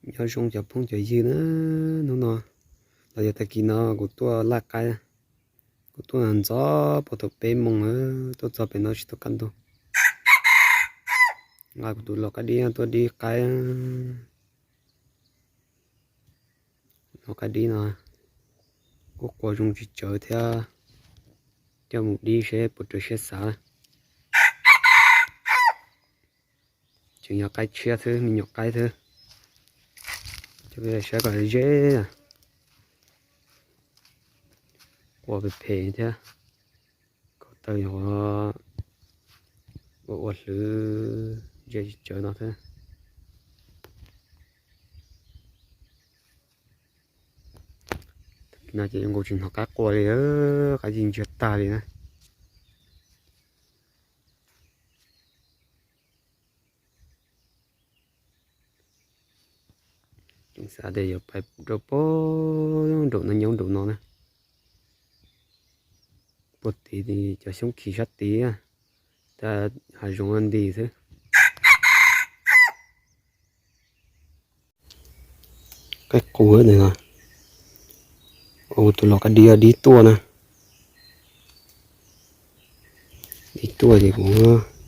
Nyob zoo cov phooj cov ywg na, hnub no los yog tag kis no kuv tuaj laij qaib, kuv tuaj ntxov puag thaum peb moos, tuaj txog pem no tsis tau kaj ntug. Nqa kuv tus laus qaib dib tuaj dib qaib. Laus qaib dib no kuj qua zoo tsis tsawv thiab, coj mus dib seb puas raws siab xav. Tseem yog qaib tshiab xwb, me nyuam qaib xwb. Coj peb saib kom ze, qua phem phem thiab. Ko taw yog ua ua hlwv ze tsis tsawv no thiab. No ces yuav nkaus tsis hnov qaib qua li, qaib ci ntsiag tag li na. Xav tias yuav pais rau puag nraum no nyob nraum no na. Puag tid cov xyoob khis sab tid, hav zoov nti xwb. Qaib qus no, tus laus qaib dib dib tuaj na. Dib tuaj ces kuv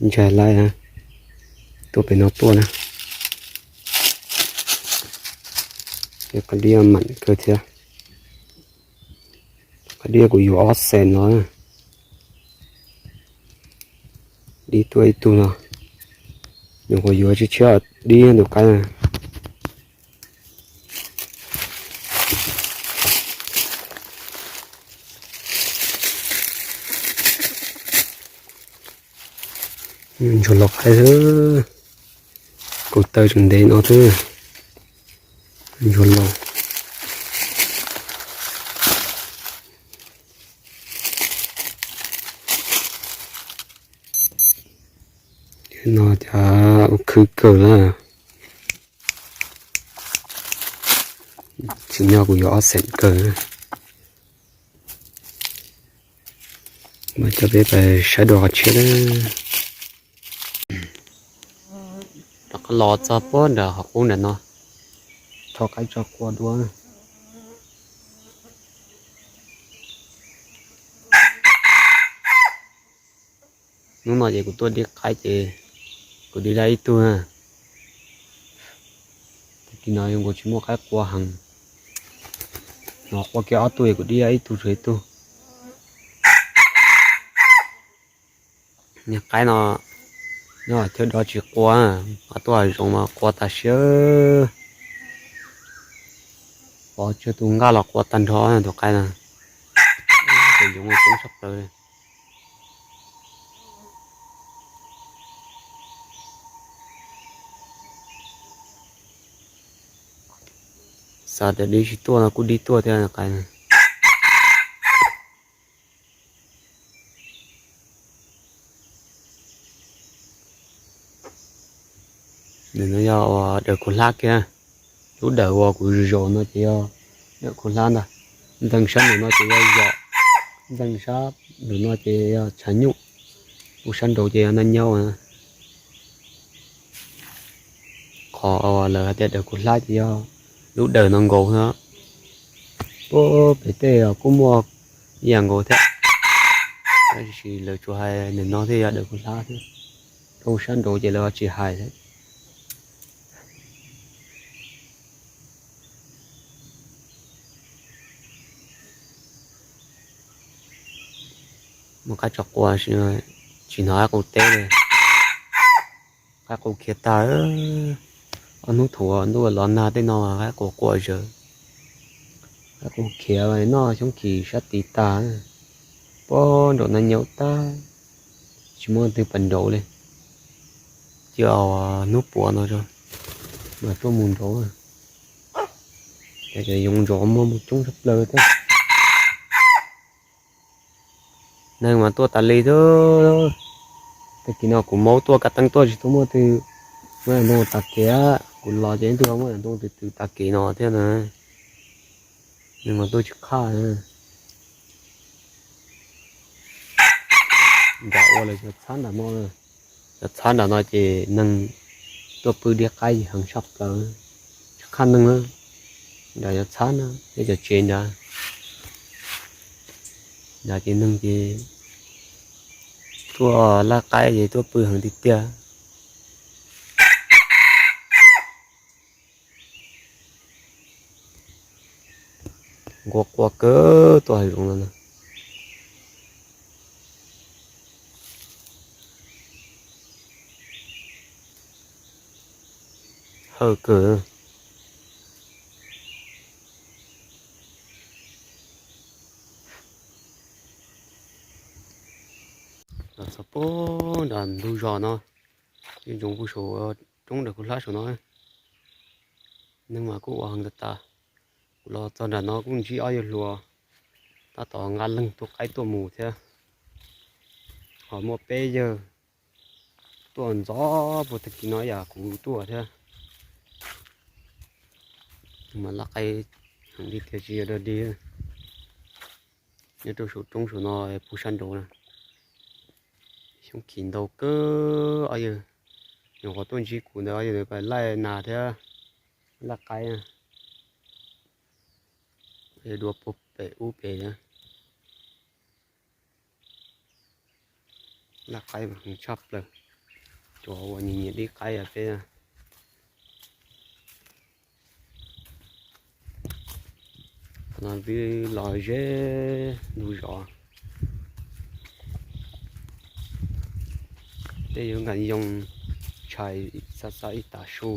ntshai lawm, tuaj pem no tuaj na. Qaib dib mam kawg thiab. Qaib dib kuv yuav ob xees no. Dib tuaj ib tug no, nyuam qhuav yuav tshiab tshiab dib tus qaib na. Ntsuag laus qaib xwb, kuv taw tseem ntev no xwb. Ntsuag laus no cas ua khwv kawg na. Tsim nyog kuv yuav ob xees kawg. Mas coj peb pais saib dua qhov tshiab na. Rov qab los txog puag nram qhov qub nram no, rho qaib tso qua dua. Hnub no ces kuv tuaj dib qaib ces kuv dib dab ib tug. Tag kis no yuav nkaus tsis muaj qaib qua heev, no qua kiag ob tug es kuv dib dab ib tug tshuav ib tug. Niag qaib no nyob chaw dov tsis qua, tuaj hav zoov mas qua tas siab. Pov tsawg tus nqaj los qua tag nrho tus qaib no. Ces yoov coob tshaj plaws li. Xav tias dib tsis tuaj no kuj dib tuaj thiab qaib no. Nws no yog uas daws khaub hlab kiag. Lub daws uas kuv zaum no ces yog daws khaub hlab ntag. Nteeg sab nraum no ces yog zom, nteeg sab nraum no ces yog tshav nyuj, lub sab nraud ces yog naj nyaub. Qhov uas lawv hais tias daws khaub hlab ces yog lub daws no nkaus xwb. Puag pem tej kuj muaj ib yam nkaus thiab, tab sis lawv tsuas hais nws no thiaj yog daws khaub hlab thiab, rau sab nraud ces lawv tsis hais thiab. Muab qaib tso qua, tsis hnov qaib qus teb li. Qaib qus khiav tag. Ob hnub thaum ntuj los nag tej no qaib qus quaj zawv. Qaib qus khiav noj xyoob khis sab tid tag. Puag nraum no nyaum tag, tsis muaj leej twg pais nraud li. Cia hnub puav no tso mas tuaj mus nraud. Cov yoov ntsos muaj mus coob tshaj plaws thiab. Neeg mas tuaj tas li xwb. Tag kis no kuv maub tuaj, kav teeb tuaj tsis tau muaj twg, muab yam ntoo tas kev. Kuv los ces ib tug muab yam ntoo twg twg tas kev no thiab na. Neeg mas tuaj tsis qhaj. Nram ua lawv cov txhab nram no, cov txhab nram no ces neeg tuaj pw dib qaib heev tshaj plaws, tsis Qhab neeg na, nrad yuav txhab na, tej cov tsev nrad, nrad ces neeg ces tuaj laj qaib ces tuaj pw heev tiag tiag. Nquag quaj kawg tuaj hav zoov no na. Hawj kawg. Los txog puag nram ntug zos no, yeej ntsoov puag saum roob nram kuv hlab saum no. Neeg mas kuj ua heev tas tas. Kuv los txog nram no kuj ntsib ob yawg hluas tab tom nqa leeg tuaj qaib tuaj mus thiab. Ho muaj peb yawg tuaj ntxov puag tag kis no yam kuv tuaj thiab. Mas laj qaib heev tiag tiag tsis yog dog dig. Nyob rau saum roob saum no puag sab nraud na. Xyoob khim ntau kawg ob yawg. Nyuam qhuav tuaj ntsib kuv ntawd ob yawg ntawd pais laij nas thiab laj qaib na. Dua puag pem ub pem na. Laj qaib mas heev tshaj plaws. Cov uas nyiam nyiam dib qaib peb no twb los ze ntug zos. Tej yuav nkas yoo tshais xa xa ib tag su.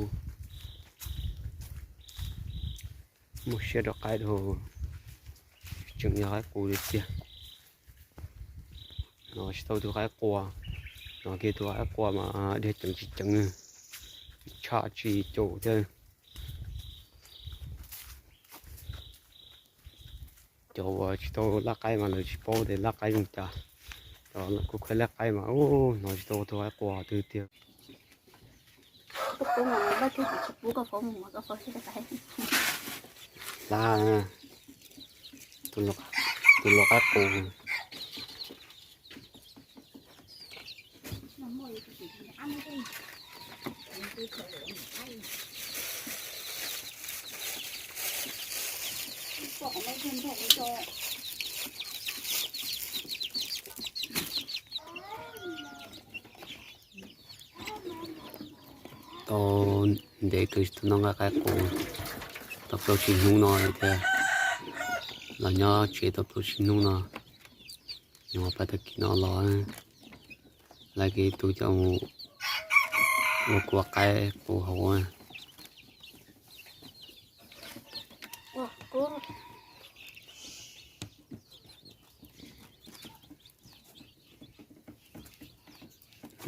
Muaj siab rau qaib dhau, tseem yog qaib qus li tiag. No tsis tau tus qaib qua, no kiag tus qaib qua mas dhia ceev tsis ceev, tshaj tsis caum thiab. Cov uas tsis tau laj qaib mas lawv tsis paub tias laj qaib zoo cas. Cov kuj khaib laj qaib mas ub, no tsis tau tus qaib qua twg tiag. Hla, tus lau qaib qus. Tau ntev kawg tsis tau noj nqaij qaib qus, tau plaub tsib hnub no thiab. Los nyob tsev tau plaub tsib hnub no, nyuam qhuav pais tag kis no los, lawv kev tus coj mus ua kua qaib qus hauv.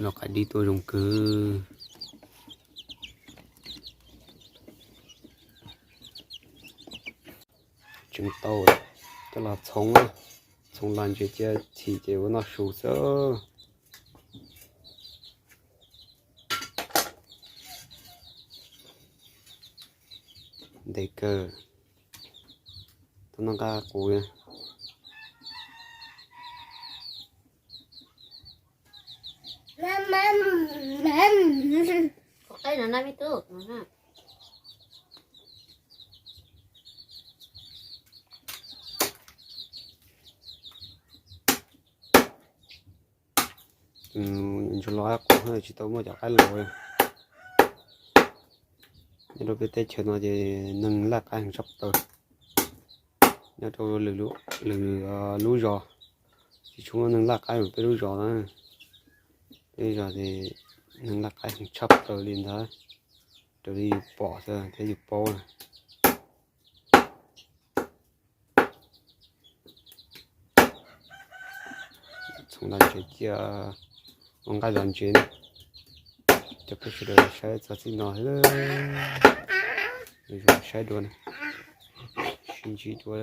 Los qaib dib tuaj zoo kawg. Tseem tau coj los txhoov, txhoov los ntses cia txhim ces ua noj su xwb. Ntev kawg, tau noj nqaij qus. Ntsuag los qaib qus tsis tau muaj cov qaib laus. Nyob rau peb teb chaws no ces neeg laj qaib heev tshaj plaws. Nyob rau lwm lub zos tsis tshua muaj neeg laj qaib mus peb lub zos na. Peb zos ces neeg laj qaib heev tshaj plaws li ntawd, raws li yus pom thiab yus paub na. Txhoov los ntses cia, ua nqaij los ntses. Cov phooj ywg sawv daws saib txog txij no thiab, saib dua, sib ntsib dua.